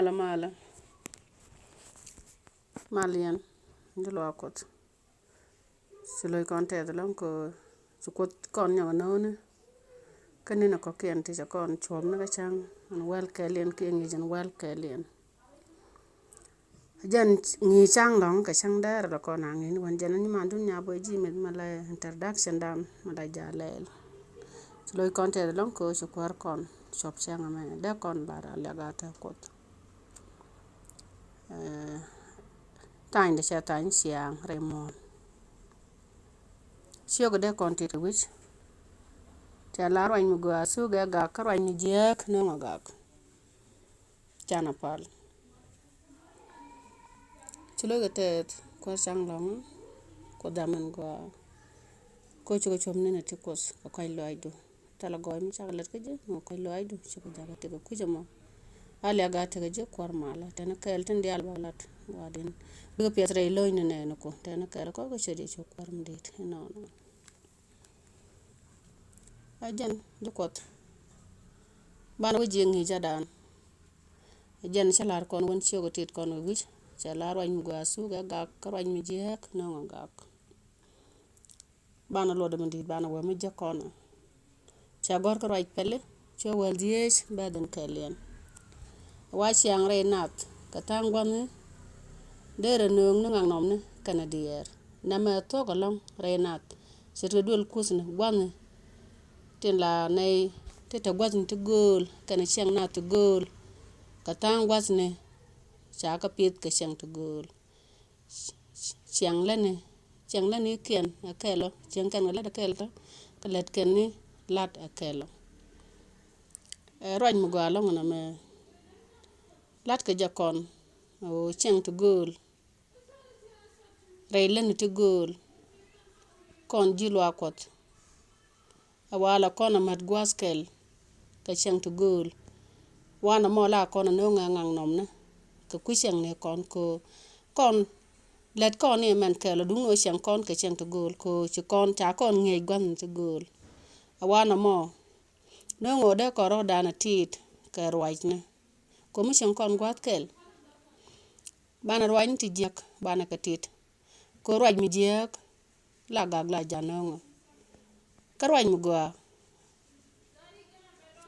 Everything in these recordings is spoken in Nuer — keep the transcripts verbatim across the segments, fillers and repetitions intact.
Malä malä. Mal yɛn. Ji̱ luaak Kuɔth. Ci lo̱c kɔn tɛth ɛlɔ̱ŋ kɛ ci Kuoth kɔn nyɔk anɔ̱ɔ̱ni. Kä ni̱n a kɔ̱kiɛn ti cɛ kɔn cuɔ̱pni kä cäŋ ɛn wäl kɛɛliɛn kiɛ ŋi̱i̱c ɛn wäl kɛɛliɛn. Jɛn ŋi̱i̱c cäŋ lɔ̱ŋ kɛ cäŋ dɛɛr lɔ kɔn a ŋi̱i̱c ni wän jɛn ni man dunia bɔ ji̱ mith ma la introduction dan ma la ja lɛɛl. Ci lo̱c kɔn tɛth ɛlɔ̱ŋ kɛ ci kuäär kɔn cuɔ̱p cäŋ ɛmɛ dee kɔn lar a liak a te Kuoth. Ɛ, tha̱a̱ŋdɛ cɛ tha̱a̱ŋ ciaaŋ rɛy muɔ̱ɔ̱n. Ciök dee kɔn tit wi̱c. Cɛ la ruac mi gɔaa thuk ɛ gak kä ruac mi jiääk no̱ŋ ɛ gak. Canɛ pal. Ci lo̱ckɛ tɛth kuäär cäŋ lɔ̱ŋ Kuoth dhamɛn gɔaa. Ko cikɛ cuɔ̱p ni̱n ɛ ti Kuoth kɛ kɔ̱a̱c lɔaacdu. Thilɛ gɔɔy mi cakɛ lät kä ji̱ mi kɔc lɔaacdu cikɛ jakä tekɛ kui̱c ɛmɔ. A liak a tekɛ ji̱ kuäär malä tɛn kɛɛl tin diaal ba lat gua̱a̱din. Bikɛ piɛth rɛy lo̱cni nɛɛni ku tɛn kɛɛl kɔk kä cɛ di cu kuäär mi dit inɔnɔ. A jɛn ji̱ Kuɔth. Banɛ wä jiɛ ŋi̱i̱c a daan. A jɛn cä la̱r kɔn wän ciök tit kɔn wi̱c cɛ la̱r ruac mi gɔaa thuk ɛ gak kä ruac mi jiääk no̱ŋ ɛ gak. Banɛ luɔtdɛ mi di̱i̱t banɛ wee mi jek kɔn. Ca gɔ̱r kä ruac pɛli cuɛ wäl dhieec bɛ̈th in kɛɛliɛn. Wa ciaŋ rɛy nath kɛ tha̱a̱ŋ gua̱thni. Derɛ nööŋni ŋaknɔmni kɛnɛ diɛɛr nɛmɛ thuɔ̱k ɛlɔ̱ŋ rɛy nath. Ce̱tkɛ duël kuthni gua̱thni. Tin la nɛy ti te gua̱thni ti gööl kɛnɛ ciɛŋ nath ti gööl. Kɛ tha̱a̱ŋ gua̱thni ca kɛ pith kɛ ciɛŋ ti gööl. Ciɛŋ lätni, ciɛŋ lätni kiɛn ɛ kɛl ɔ, ciɛŋ kɛn kɛ lät ɛ kɛl ɔ, kɛ lät kɛn ni lat ɛ kɛl ɔ. Ɛ ruac mi gɔaa lɔ̱ŋ ɛn ɛmɛ lat kɛ jɛ kɔn ɛ ɣöö ciɛŋ ti gööl. Rɛy lätni ti gööl kɔn ji̱ luaak Kuɔth. A walɛ kɔn a mät gua̱a̱th kɛl kɛ cieŋ ti gööl. Wanɛ mɔ la kɔn a no̱o̱ŋɛ ŋaknɔmni kɛ kui̱ cieŋni kɔn köö kɔn lät kɔn ni mɛn kɛl a duŋni ɣöö cieŋ kɔn kɛ cieŋ ti gööl köö ci kɔn ca kɔn ŋi̱eec gua̱thni ti gööl. A wanɛ mɔ no̱o̱ŋɛ ɣöö dee kɔn rɔ̱dan a ti̱i̱t kɛ ruacni. Ko̱mi cieŋ kɔn gua̱a̱th kɛl. Banɛ ruacni ti jiäk banɛ kɛ tit. Kɛ ruac mi jiääk la gak la ja̱ nööŋä. Kä ruac mi gɔaa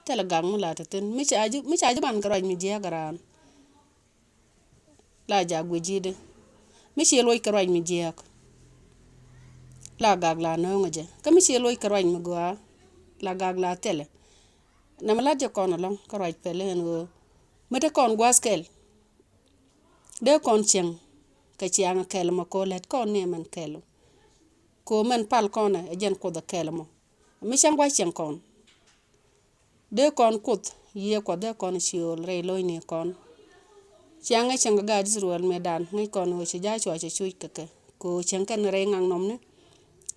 thilɛ gak mi la te thi̱n mi ca ji̱, mi ca ji̱ ban kɛ ruac mi jiääk raan. La ja̱ guic ji̱dɛ mi ci luɔc kɛ ruac mi jiääk. La gak la nööŋä jɛ kä mi ci luɔc kɛ ruac mi gɔaa la gak la thilɛ. Nɛmɛ lat jɛ kɔn ɛlɔ̱ŋ kä ruac pɛli ɛn ɣöö mi te kɔn gua̱a̱th kɛl. Dee kɔn cieŋ kɛ ciaŋ kɛl mɔ kɛ ɣöö lät kɔn ni mɛn kɛl. Kɛ ɣöö mɛn pal kɔn ɛ jɛn Kuoth ɛ kɛl mɔ. Mi cäŋ gua̱c cieŋ kɔn. Dee kɔn Kuoth yiëë Kuɔth dee kɔn ciööl rɛy lo̱cni kɔn. Ciaŋ ɛ cieŋ kɛ gaat Israel mëëdan ŋäc kɔn ɣöö ci Jacua cɛ cuc kɛ kɛ. Kɛ ɣöö cieŋ kɛn rɛy ŋaknɔmni.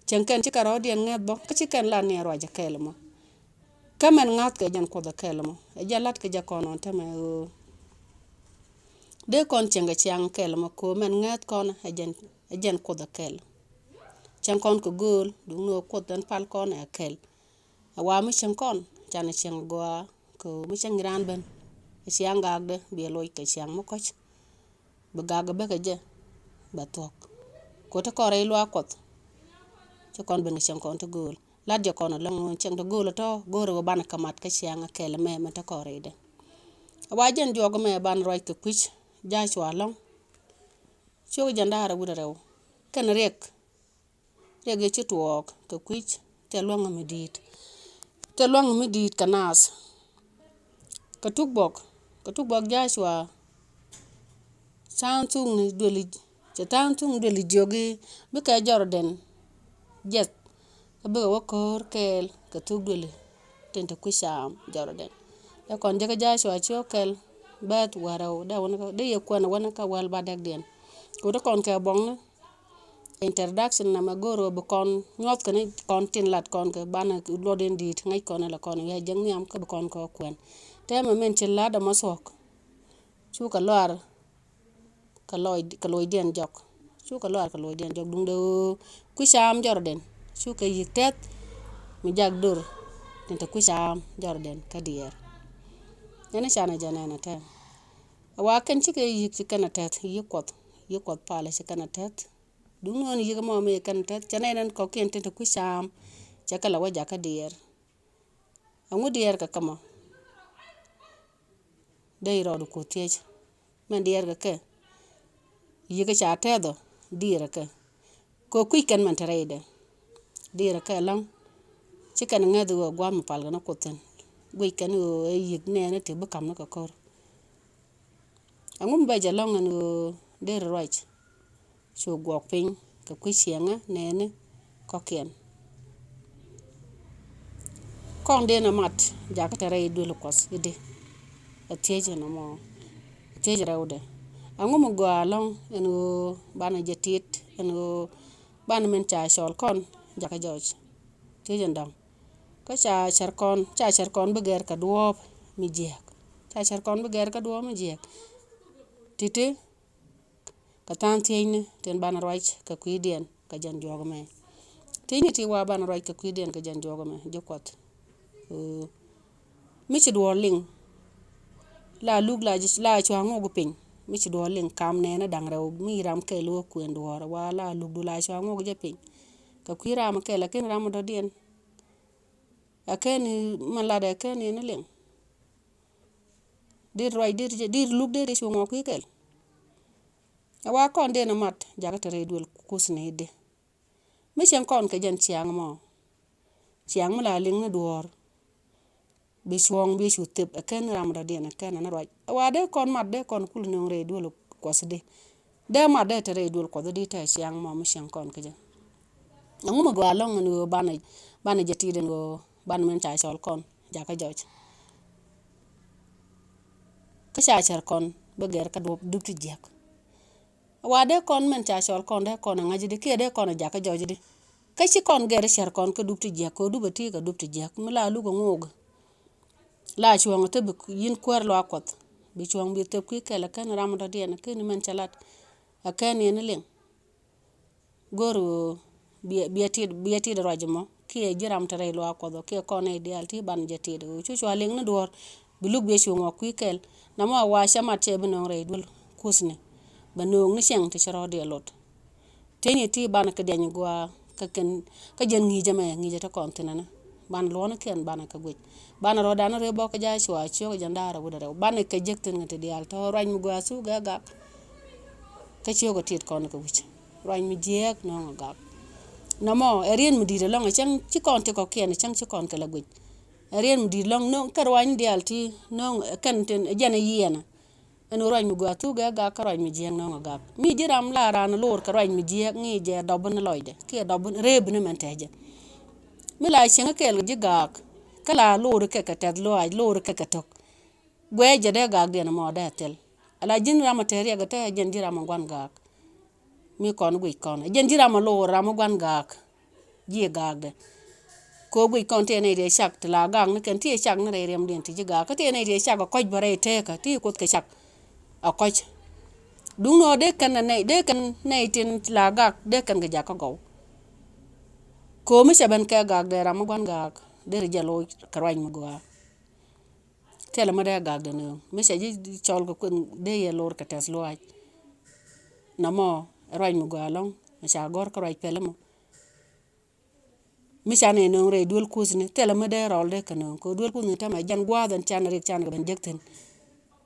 Cieŋ kɛn ci kɛ rɔ̱diɛn ŋäth bä kä ci kɛn lat ni ɛ ruac ɛ kɛl mɔ. Kä mɛn ŋa̱thkɛ jɛn Kuoth ɛ kɛl mɔ ɛ jɛn la̱tkɛ jɛ kɔn ɔn tämɛ ɣöö dee kɔn cieŋ kɛ ciaŋ kɛl mɔ kɛ ɣöö mɛn ŋäth kɔn ɛ jɛn, ɛ jɛn Kuoth ɛ kɛl. Cieŋ kɔn kɛ gööl duŋni ɣöö Kuoth ɛn pal kɔn ɛ kɛl. Ɛ wa mi cieŋ kɔn canɛ cieŋ gɔaa kɛ ɣöö mi cieŋ raan ben ɛ ciaŋ gakdɛ biɛ loc kɛ ciaŋ mi kɔ̱c. Bi gak bä kɛ jɛ bɛ thuɔ̱k. Kɛ ɣöö te kɔn rɛy luaak Kuɔth. Ci kɔn ben kɛ cieŋ kɔn ti gööl. Lat jɛ kɔn ɛlɔ̱ŋ ɣöö cieŋ ti gööl ɛ tɔ̱ go̱o̱rɛ ɣöö banɛ kɛ mat kä ciaŋ ɛ kɛl ɛmɛ mɛ te kɔn rɛydɛ. Ɛ wa jɛn juɔk ɛmɛ banɛ ruac kɛ kui̱c Jacua ɛlɔ̱ŋ. Ciök jiɛn da̱ŋ rɛw wi̱cdɛ rɛw. Kɛn riɛk. Riɛk yɛ ci tuɔɔk kɛ kui̱c thil lua̱ŋ mi di̱i̱t. Thil lua̱ŋ mi di̱i̱t kɛ naath. Kɛ tuk bɔk, kɛ tuk bɔk Jacua. Tha̱a̱ŋ thukni duëli, cɛ tha̱a̱ŋ thukni duëli jiök i̱ bikɛ Jɔrdɛn jiɛth. Kä bikɛ wä ko̱o̱r kɛɛl kɛ thuk duëli tin te kui̱ caam Jɔrdɛn. Dee kɔn jek kä Jacua ciök kɛl bɛth wäl rɛw dee wä ni kä dee yɛ kuɛn wä ni kä wäl ba dɛkdiɛn. Kɛ wä te kɔn kɛ buɔ̱ŋni. Introduction namɛ go̱o̱r ɣöö bi kɔn nyuɔth kɛn kɔn tin lat kɔn kɛ banɛ luɔt in di̱i̱t ŋäc kɔn ilɛ kɔn wi̱i̱ a jiäk nhiam kä bi kɔn kɛ kuɛn. Tɛmɛ min ci lat ɛmɔ thuɔ̱k. Cukɛ luaar kɛ lɔc, kɛ lɔcdiɛn jɔk. Cukɛ luaar kɛ lɔcdiɛn jɔk duundɛ ɣöö kui̱ caam Jɔrdɛn. Cukɛ yi̱k tɛth mi jak dor tin te kui̱ caam Jɔrdɛn kä diɛɛr. Ɛn i̱ canɛ jɛ nɛn ɛ tɛm. A wa kɛn cikɛ yi̱k ci kɛn a tɛth, yi̱k Kuɔth, yi̱k Kuɔth palä ci kɛn a tɛth. Duŋni ɣän yi̱k mɔ mi kɛn a tɛth, cɛ nɛy nɛn kɔkiɛn tin te kui̱ caam, cɛ kɛ la wä jakä diɛɛr. Aŋu diɛɛr kɛ kɛ mɔ? Dee rɔɔdu ku thiec. Mɛn diɛɛr kɛ kɛ, yi̱k ca tɛth ɔ, diɛɛr kɛ. Kɛ kui̱ kɛn mɛn te rɛydɛ. Diɛɛr kɛ ɛlɔ̱ŋ. Ci kɛn ŋäth ɣöö gua̱a̱th mi pal kɛn ɛ Kuoth thi̱n. Guic kɛn ɣöö ɛ yi̱k nɛɛni ti bi ka̱m ni kɛ ko̱r. Aŋu mi bɛ jɛ lɔ̱ŋ ɛn ɣöö deri ruac cu guɔk piny kɛ kui̱ ciɛŋä nɛɛni kɔ̱kiɛn. Kɔn dee nɛ mat jakä te rɛy duël Kuɔth i̱di? Ɛ thiec ɛn ɛmɔ, ɛ thiec rɛwdɛ. Aŋu mi gɔaa lɔ̱ŋ ɛn ɣöö banɛ jɛ tit ɛn ɣöö banɛ min ca cɔl kɔn jakä jɔc? Thiec ɛn dɔ̱ŋ. Kä ca cär kɔn, ca cär kɔn bi gɛr kɛ duɔ̱ɔ̱p mi jiääk. Ca cär kɔn bi gɛr kɛ duɔ̱ɔ̱p mi jiääk. Ti̱ti̱ kɛ tha̱a̱ŋ thiecni tin banɛ ruac kɛ kui̱diɛn kɛ jɛn juɔk ɛmɛ. Thiecni ti wa banɛ ruac kɛ kui̱diɛn kɛ jɛn juɔk ɛmɛ, ji̱ Kuɔth. Ɣöö mi ci duɔ̱ɔ̱r liŋ, la luk la, la cua ŋok piny. Mi ci duɔ̱ɔ̱r liŋ kam nɛɛni da̱ŋ rɛw mi ram kɛl wä kuën duɔ̱ɔ̱r wa la lukdu la cua ŋok jɛ piny. Kɛ kui̱ ram kɛl, lakin ram dɔ̱diɛn. Ɛ kɛn ni man latdɛ, ɛ kɛn ni liŋ. Dir ruac, dir, dir luk, dir cu ŋɔk kui̱ kɛl. Ɛ wa kɔn den ɛ mat jakä te rɛy duël Kuɔth ni i̱di? Mi cieŋ kɔn kɛ jɛn ciaŋ mɔ. Ciaŋ mi la liŋ ni duɔ̱ɔ̱r. Bi cuɔ̱ɔ̱ŋ, bi cu thep, ɛ kɛn ram dɔ̱diɛn, ɛ kɛn ni ruac. Ɛ wa dee kɔn mat, dee kɔn kul nöŋ rɛy duël Kuɔth i̱di? Dee mat dee te rɛy duël Kuɔth i̱di te ciaŋ mɔ mi cieŋ kɔn kɛ jɛ? Aŋu mi gɔaa lɔ̱ŋ ɛn ɣöö banɛ, banɛ jɛ tit ɛn ɣöö banɛ min ca cɔl kɔn jakä jɔc? Kä ca cär kɔn bi gɛr kä duɔ̱p, dup ti jiäk. Wa dee kɔn min ca cɔl kɔn dee kɔn a ŋa̱c i̱di, kiɛ dee kɔn a jakä jɔc i̱di? Kä ci kɔn gɛr cär kɔn kä dup ti jiäk, kɛ dup a ti kɛ dup ti jiäk mi la luk a ŋo̱o̱k. La cuɔ̱ŋ a thep bi yïn kuäär luaak Kuɔth. Bi cuɔ̱ŋ bi thep kui̱ kɛl, ɛ kɛn ram dɔ̱diɛn, ɛ kɛn min cɛ lat, ɛ kɛn yɛn liŋ. Go̱r ɣöö biɛ, biɛ tit, biɛ tit ruac ɛmɔ kiɛ ji̱ ram te rɛy luaak Kuɔth ɔ kiɛ kɔn nɛy diaal ti banɛ jɛ tit ɣöö cu cua liŋ ni duɔ̱ɔ̱r. Bi luk biɛ cu ŋɔk kui̱ kɛl. Namɔ a wa cä mat cɛ bi nöŋ rɛy duël Kuɔth ni. Bɛ nööŋ ni cieŋ ti ci rɔɔdiɛn lot. Tëë ni ti banɛ kɛ diany gua̱a̱ kä kɛn, kä jɛn ŋi̱i̱cä mɛ, ŋi̱i̱cä te kɔn thi̱n ɛnɛ. Banɛ luɔ̱nikiɛn banɛ kɛ guic. Banɛ rɔ̱dan rɛy bɔk kä Jacua ciök jɛn da̱a̱r a wut a rɛw. Banɛ kɛ jek thi̱n kɛ ti diaal tɔ̱ ruac mi gɔaa thuk gɛ gak. Kä ciök a tit kɔn kɛ wi̱c. Ruac mi jiääk nööŋ a gak. Namɔ ɛ rien mi di̱i̱t ɛlɔ̱ŋ, ɛ cäŋ ci kɔn ti kɔ̱kiɛn, ɛ cäŋ ci kɔn kɛ la guic. Ɛ rien mi di̱i̱t ɛlɔ̱ŋ nööŋ kɛ ruac ni diaal ti nööŋ, ɛ kɛn tin, ɛ jɛn ɛ yiɛnɛ. Ɛn ɣöö ruac mi gɔaa thuk ɛ gak kä ruac mi jiääk nɔŋ ɛ gak. Mi ji̱ ram la raan lo̱r kɛ ruac mi jiääk ŋi̱i̱c jɛ dɔp ni lɔcdɛ kiɛ dɔp ni reep ni mɛn tɛcɛ. Mi la cieŋ kɛɛl kɛ ji̱ gaak kä la lo̱r kɛ kɛ tɛth lɔaac, lo̱r kɛ kɛ tök. Guɛc jɛ dee gaakdiɛn ɛmɔ dee thil. Ala ji̱n ram ɛ te riɛk ɛ te jɛn ji̱ ram ɛ gua̱n gaak. Mi kɔn guic kɔn ɛ jɛn ji̱ ram ɛ lo̱r ram ɛ gua̱n gaak. Ji̱ gaakdɛ. Kɛ ɣöö guic kɔn tëë nɛy tëë cak ti la gaak ni kɛn, tëë cak ni rɛy riɛmdiɛn ti ji̱ gaak. Kä tëë nɛy tëë cak ɛ kɔc bä rɛy tëëkä, tëë Kuoth kɛ cak ɛ kɔc. Duŋni ɣöö dee kɛn ɛ nɛy, dee kɛn nɛy tin la gaak, dee kɛn kɛ jakä gɔw. Kɛ ɣöö mi cɛ ben kɛ gaakdɛ ram mi gua̱n gaak, deri jɛ loc kɛ ruac mi gɔaa. Thilɛ mi dee gaakdɛ nööŋ. Mi cɛ ji̱ cɔl kɛ kueth dee yɛ lor kɛ tɛth lɔaac. Namɔ ɛ ruac mi gɔaa ɛlɔ̱ŋ, mi ca gɔ̱r kä ruac pɛl ɛmɔ. Mi canɛ nööŋ rɛy duel kuthni, thilɛ mi dee rɔl dee kɛ nööŋ. Kɛ duel kuthni tämɛ jɛn gua̱a̱th ɛn canɛ rik canɛ kɛ ben jek thi̱n.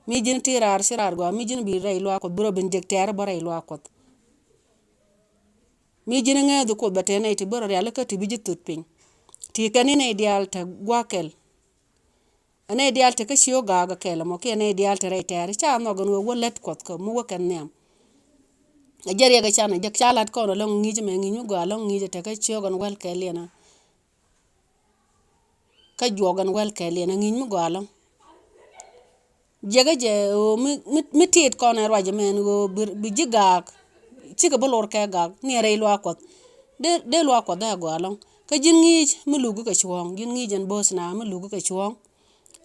Mi ji̱n ti raar ci raar gɔaa, mi ji̱n bi rɛy luaak Kuɔth, bi rɔ ben jek tɛɛr bä rɛy luaak Kuɔth. Mi ji̱n ŋääth Kuoth bɛ tɛn nɛy ti bi rɔ rialikä ti bi ji̱ thöt piny. Ti kɛn ni nɛy diaal te gua̱a̱k kɛl. Ɛ nɛy diaal te kä ci ɣä gaak ɛ kɛl ɛmɔ kiɛ nɛy diaal te rɛy tɛɛr ca nhɔk ɛn ɣöö wä lät Kuɔth kä mi wä kɛn nhiam. Ɛ jɛ riɛk ɛ canɛ jɛ ca la̱t kɔn ɛlɔ̱ŋ ŋi̱i̱c ɛmɛ ŋi̱i̱c mi gɔaa ɛlɔ̱ŋ ŋi̱i̱c ɛ te kä ciök ɛn wäl kɛɛliɛn ɛ. Kä juɔk ɛn wäl kɛɛliɛn ɛ ŋi̱i̱c mi gɔaa ɛlɔ̱ŋ. Jiɛkä jɛ ɣöö mi, mi, mi tit kɔn ɛ ruac ɛmɛn ɣöö bi, bi ji̱ gaak. Cikɛ bi lor kɛ gaak ni ɛ rɛy luaak Kuɔth. Dee, dee luaak Kuɔth dee ɛ gɔaa ɛlɔ̱ŋ. Kä ji̱n ŋi̱i̱c mi luk kɛ cuɔ̱ɔ̱ŋ, ji̱n ŋi̱i̱c ɛn bo̱o̱th na mi luk kɛ cuɔ̱ɔ̱ŋ.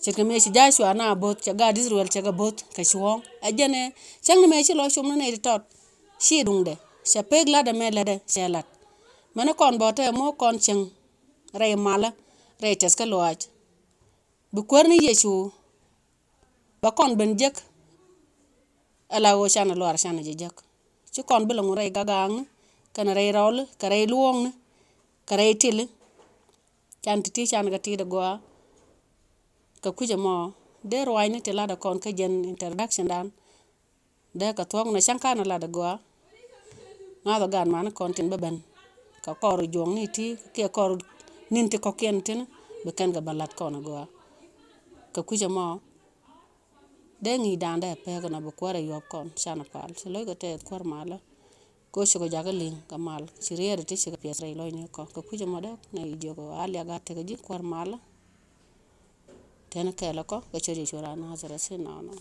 Ce̱tkɛ mëë ci Jacua na bo̱th, cɛ gaat Ithɛrɛl cɛ kɛ bo̱th kɛ cuɔ̱ɔ̱ŋ. Ɛ jɛn ɛ cäŋ ni mëë ci lɔ com ni nɛy ti tɔt. Ci duŋdɛ cɛ pek la̱t ɛmɛ lätdɛ cɛ la̱t. Mɛni kɔn bɔ̱ tɛ mo̱o̱k kɔn cieŋ rɛy malä, rɛy tɛth kä lɔaac. Bi kuäär ni Yecu bɛ kɔn ben jek. Ɛ la ɣöö canɛ luaar canɛ jɛ jäk. Ci kɔn bi lɛ ŋun rɛy gagaŋni, kɛnɛ rɛy rɔli, kɛ rɛy luɔ̱ɔ̱ŋni, kɛ rɛy tili. Can ti̱ti̱ can kɛ ti̱i̱t ɛ gɔaa. Kɛ kui̱c ɛmɔ dee ruacni ti lat ɛ kɔn kä jɛn introduction dan. Dee kɛ thuɔ̱k nɔ cäŋ kanɛ lat ɛ gɔaa. Ŋa̱th ɔ gaat mani kɔn tin bä ben kɛ kɔr juɔ̱ŋni ti kiɛ kɔr ni̱n ti kɔ̱kiɛn tin bi kɛn kɛ ben lat kɔn ɛ gɔaa. Kɛ kui̱c ɛmɔ dee ŋi̱i̱c da̱a̱n dee pek nɔ bi kuäär ɛ yuɔp kɔn canɛ pal ci lo̱ckɛ tɛth kuäär malä. Kɛ ɣöö cikɛ jakä li̱ŋ kɛ mal ci riɛɛt ti cikɛ piɛth rɛy lɔcni kɔ kɛ kui̱c ɛmɔ dee nɛ jiök ɣöö a liak a tekɛ ji̱ kuäär malä. Tɛn kɛɛl ɛ kɔ kɛ ciöt Yecu raan Nazareth in nɔɔnɔ.